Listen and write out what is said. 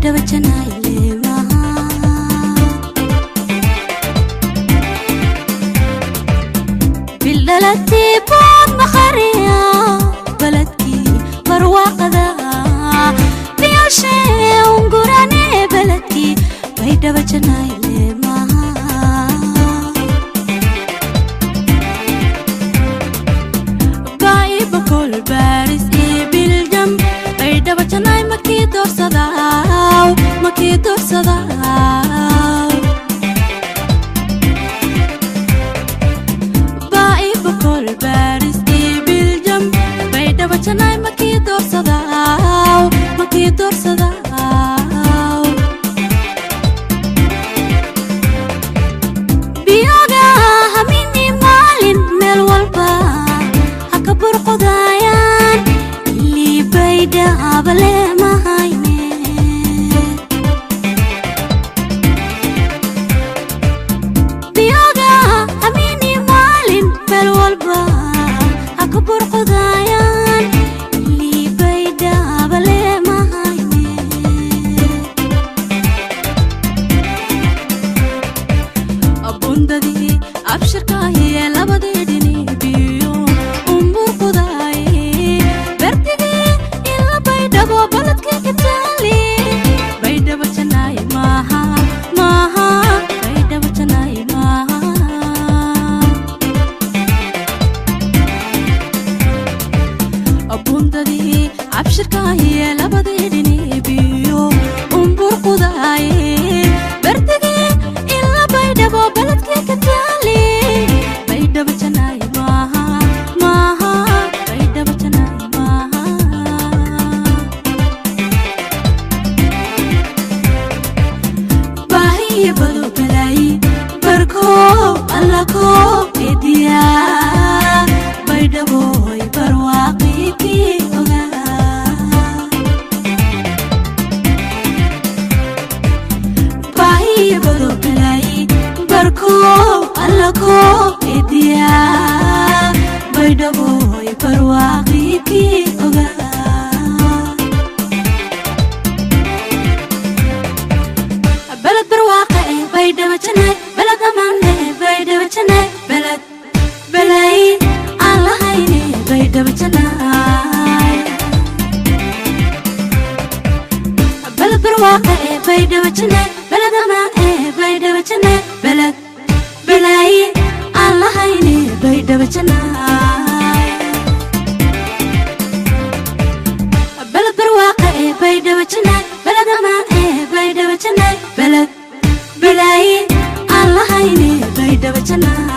Baydhabo janayle maha. Bildhalatii bood maqariya baladkii barwaaqada biyashee ungurane baladkii Baydhabo janayle maha. Baibakol Baris iyo Biljam Baydhabo janaay makii doorsadaaw, makii doorsadaaw. Baibakol Baris iyo Biljam Baydhabo janaay makii doorsadaaw, makii doorsadaaw. Biyoga hamini maalin meel walba ha ka burqudayaan ilii Baydhaba leemahayne. Biyoga hamini maalin meel walba ha ka burqudayaan ilii Baydhaba leemahayne. Abundadii abshirkaahiye labadii dhini biyo umburqudaaye berdigii ila Baydhabo baladkii kitaali Baydhabo janaay maaha, maaha Baydhabo janaay maaha. Abundadii abshirkaahiye labadii dhini biyo umburqudaaye berdigii ila Baydhabo baladkii kitaali Baydhabo janaay maaha, maaha Baydhabo janaay maaha. Baahiya bado balaayi barkoo allako ediya Baydhaboy barwaaqikii ogaa. Baahiya bado balaayi barkoo allako ediya Baydhaboy barwaaqikii ogaa. Balad barwaaqa eh Baydhabo janaay, balad ammaan eh Baydhabo janaay, balad balaayi aan lahayne Baydhabo janaay. Balad barwaaqa eh Baydhabo janaay, balad ammaan eh Baydhabo janaay, balad balaayi aan lahayne Baydhabo janaay. Balad barwaaqa eh Baydhabo janaay, balad ammaan eh Baydhabo janaay, balad balaayi aan lahayne Baydhabo janaay.